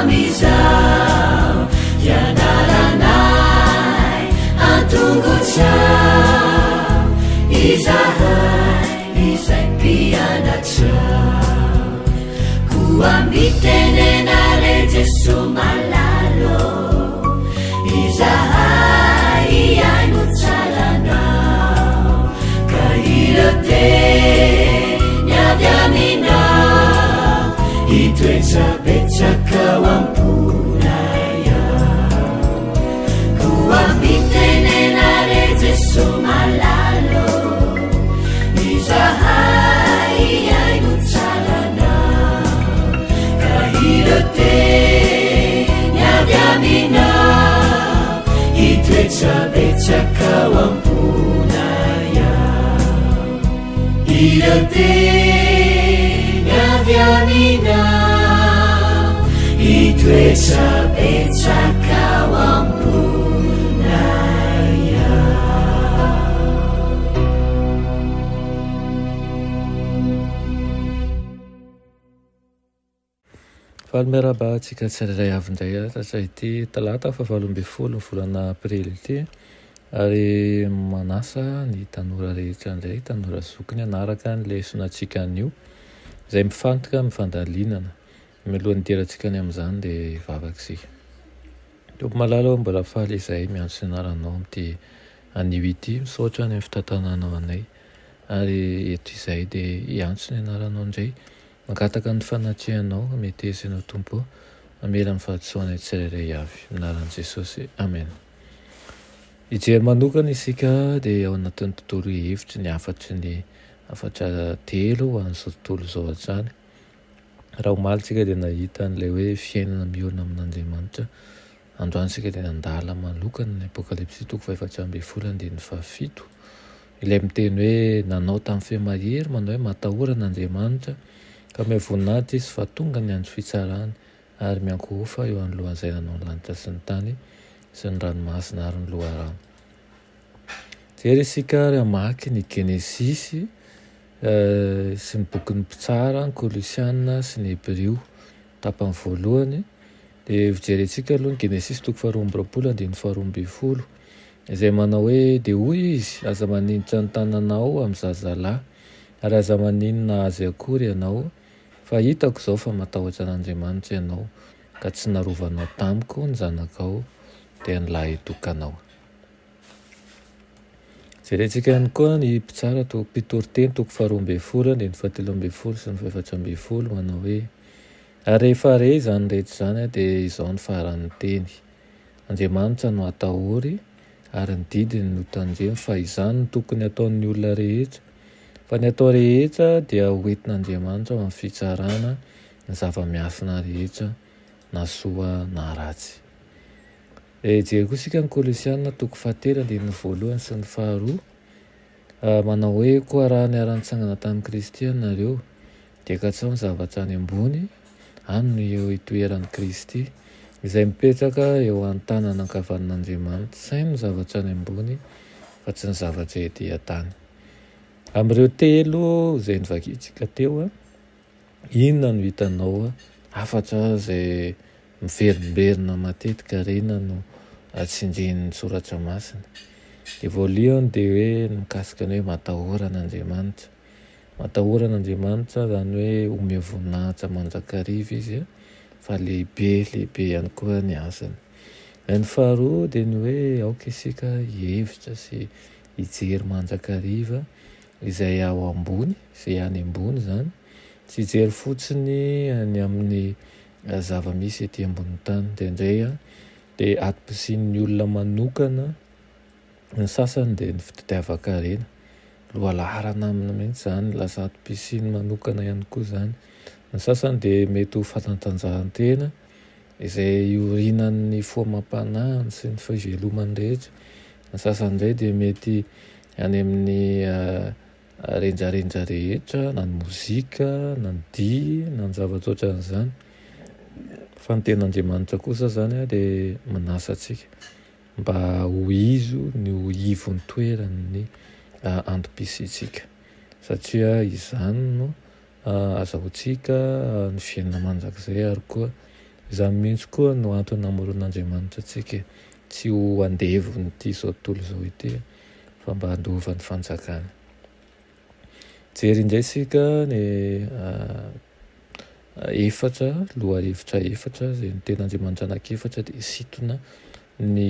Hatramin'izao ianaranay an-tongotrao izahay izay mpianatrao. Koa mitenena re Jesoa malala ô, izahay hihaino tsara Anao, ka ireo teny avy aminao hitoetra betsaka ao am-ponay ao. Koa mitenena re Jesoa malala ô, izahay hihaino tsara Anao, ka ireo teny avy aminao hitoetra betsaka ao am-ponay ao. Ireo teny avy aminao hitoetra betsaka ao am-ponay ao. Faly miarahaba antsika tsirairay avy indray tratra ity talata fahavalo ambin'ny folo ny volana aprily ity ary manasa ny tanora rehetra indray, tanora zokiny hanaraka ny lesona antsika anio izay mifantoka amin'ny fandalinana. Mialohan'ny hidirantsika any amin'izany dia hivavaka isika. Tompo malala ô, mbola faly izahay miantso ny anaranao amin'ity anio ity, misaotra ny amin'ny fitantananao anay ary eto izahay dia hiantso ny anaranao indray. Mangataka ny fanatrehanao, meteza ianao Tompo ô, hamela ny fahadisoanay tsirairay avy. Amin'ny anaran'i Jesosy, Amen. Hijery manokana isika dia ao anatin'ny tontolo hevitry ny hafatry ny hafatra telo ho an'izao tontolo izao hatrany. Raha omaly isika dia nahita an'ilay hoe fiainana miorina amin'Andriamanitra. Androany isika dia nandala manokana ny Apokalypsy toko faha-14 andininy fahafito, ilay miteny hoe nanao tamin'ny feo mahery manao hoe matahora an'Andriamanitra ka omeo voninahitra izy fa tonga ny andro fitsarany ary miankohofa eo anoloan'izay nanao ny lanitra sy ny tany sy ny ranomasina ary ny loharano. Jery isika ary hamaky ny Genesisy sy ny bokin'ny Mpitsara, ny Kolosiana sy ny Hebrio tapany voalohany. Dia hojerentsika aloha ny Genesisy toko faharoa amby 20 andininy faharoa ambin'ny folo izay manao hoe dia hoy izy aza maninitra ny tananao amin'ny zazalahy ary aza maninona azy akory ianao fa hitako izao fa matahotra an'Andriamanitra ianao ka tsy narovanao tamiko ny zanakao dia ny lahitokanao. Jerentsika ihany koa ny mpitsara toko mpitoriteny toko faharoa ambin'ny folo andininy fahatelo ambin'ny folo sy ny fahefatra ambin'ny folo manao hoe Ary rehefa re izany rehetra izany dia izao ny faran'ny teny, Andriamanitra no atahory ary ny didiny no tandremo fa izany no tokony hataon'ny olona rehetra, fa ny atao rehetra dia ho entin'Andriamanitra ho amin'ny fitsarana ny zava-miafina rehetra na soa na ratsy. Dia hijery koa isika ny Kolosiana toko fahatelo andininy voalohany sy ny faharoa manao hoe koa raha niara-nitsangana tamin'i Kristy ianareo Dia katsaho ny zavatra any ambony, any no eo itoeran'i Kristy, izay mipetraka eo an-tanana ankavanan'Andriamanitra. Saino ny zavatra any ambony, fa tsy ny zavatra ety an-tany. Amin'ireo telo izay novakintsika teo, inona no hitanao hafatra izay miverimberina matetika ary inona no tsindrian'ny Soratra Masina? Dia voalohany dia hoe ny mikasika ny hoe matahora an'Andriamanitra. Matahora an'Andriamanitra, izany hoe omeo voninahitra mandrakariva Izy fa lehibe lehibe ihany koa ny asany. Ny faharoa dia ny hoe aoka isika hihevitra sy hijery mandrakariva izay ao ambony, izay any ambony izany, tsy hijery fotsiny ny amin'ny zava-misy ety ambonin'ny tany. Indraindray dia antom-pisian'ny olona manokana Ny sasany dia ny fitadiavan-karena. Lohalaharana aminy mihitsy izany, lasa antom-pisiany manokana ihany koa izany. Ny sasany dia mety ho fanatanjahantena izay iorinan'ny fo amam-panahiny sy ny fivelomany rehetra. Ny sasany indray dia mety any amin'ny rendrarendra rehetra, na ny mozika, na ny dihy, na ny zavatra ohatran'izany. Fa ny tenin'Andriamanitra kosa izany dia manasa antsika mba ho izo ny ho ivon-toeran'ny antom-pisiantsika satria izany no azahoantsika ny fiainana mandrakizay ary koa Izany mihitsy koa no antony namoron'Andriamanitra antsika e, tsy ho andevon'ity izao tontolo izao ity fa mba handova ny fanjakany. Jery indray isika ny efatra, lohahevitra efatra izay ny tenin'Andriamanitra anankiefatra dia hisintona ny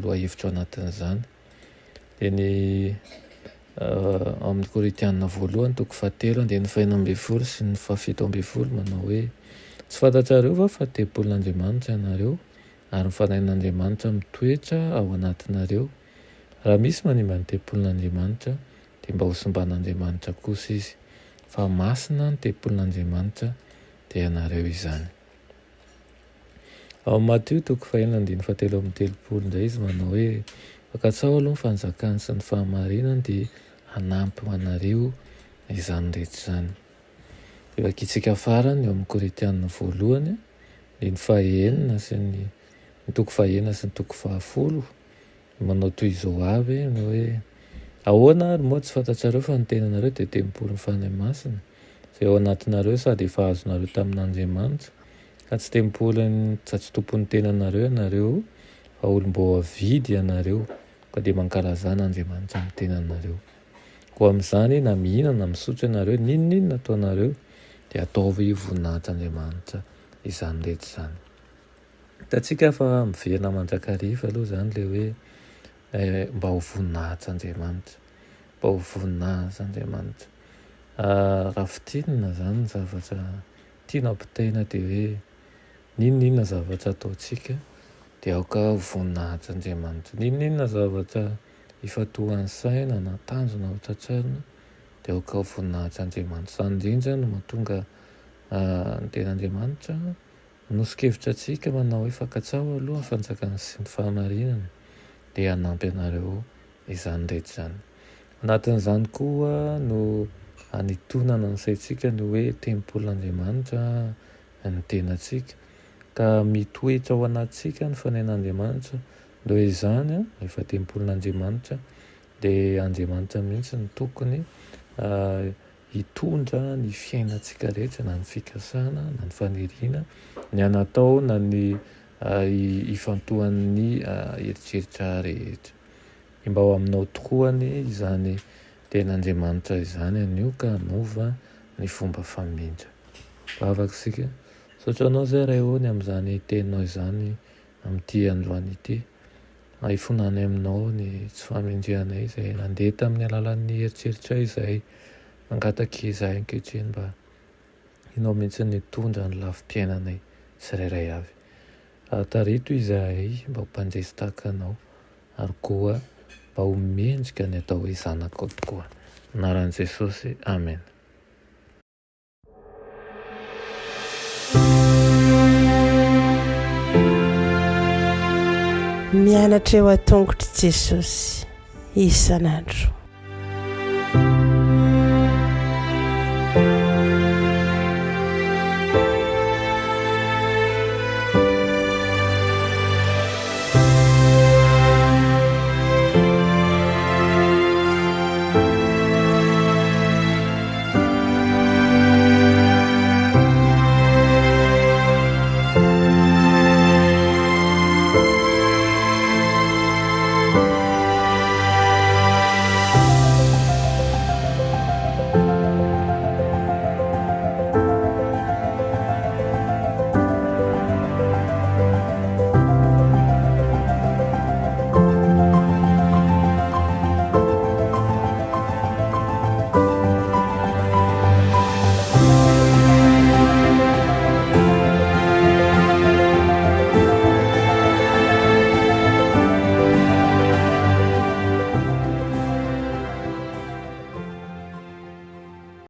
lohahevitra ao anatin'izany. Dia ny ao amin'ny Korintiana voalohany toko fahatelo andininy fahenina ambin'ny folo sy ny fahafito ambin'ny folo manao hoe, Tsy fantatrareo va fa tempolin'Andriamanitra ianareo ary ny Fanahin'Andriamanitra mitoetra ao anatinareo? Raha misy manimba ny tempolin'Andriamanitra dia mba hosimban'Andriamanitra kosa izy, fa masina ny tempolin'Andriamanitra dia ianareo izany. Ao amin'ny Matio toko fahenina andininy fahatelo amby telopolo indray izy manao hoe, Fa katsaho aloha ny fanjakany sy ny fahamarinany dia hanampy ho anareo izany rehetra izany. Dia vakintsika farany eo amin'ny Korintiana voalohany, andininy fahenina sy ny ny toko fahenina sy ny toko fahafolo, manao toy izao avy ny hoe, Ahoana ary moa tsy fantatrareo fa ny tenanareo dia tempolin'ny Fanahy Masina, izay ao anatinareo sady efa azonareo tamin'Andriamanitra, Ka tsy tempolin'ny sa tsy tompon'ny tenanareo ianareo, fa olom-boavidy ianareo, ka dia mankalazà an'Andriamanitra amin'ny tenanareo. Koa amin'izany, na mihinana na misotro ianareo, n'inon'inona ataonareo, dia ataovy voninahitr'Andriamanitra izany rehetra izany. Hitantsika fa miverina mandrakariva aloha izany ilay hoe mba ho voninahitr'Andriamanitra. Mba ho voninahitr'Andriamanitra. Raha fintinina izany ny zavatra Tiana ampitaina dia hoe n'inon'inona zavatra ataontsika dia aoka ho voninahitr'Andriamanitra. N'inon'inona zavatra ifantohan'ny saina na tanjona ho tratrarina dia aoka ho voninahitr'Andriamanitra. Izany indrindra no mahatonga ny tenin'Andriamanitra manoso-kevitra antsika manao hoe fankatsaho aloha ny fanjakany sy ny fahamarinany dia hanampy anareo izany rehetra izany. Anatin'izany koa no anitonana ny saintsika ny hoe tempolin'Andriamanitra ny tenantsika, ka mitoetra ao anatintsika ny fanahin'Andriamanitra, noho izany rehefa tempolin'Andriamanitra dia Andriamanitra mihitsy no tokony hitondra ny fiainantsika rehetra na ny fikasana na ny faniriana, ny anatao na ny ifantohan'ny eritreritra rehetra. Mba ho aminao tokoa anie izany Tenin'Andriamanitra izany anio ka hanova ny fomba famindra. Vavaka isika. Misaotra Anao izay Ray ô ny amin'izany Teninao izany amin'ity androany ity. Ifonanay aminao ny tsy fahamendrehanay izay nandeha tamin'ny alalan'ny eritreritray izahay. Mangataka izahay ankehitriny mba Ianao mihitsy no hitondra ny lafim-piainanay tsirairay avy. Tarito izahay mba ho mpandresy tahaka Anao. ary koa mba ho mendrika ny atao hoe zanakao tokoa. Anaran'i Jesosy, Amena. Mianatra eo an-tongotr'i Jesosy isan'andro.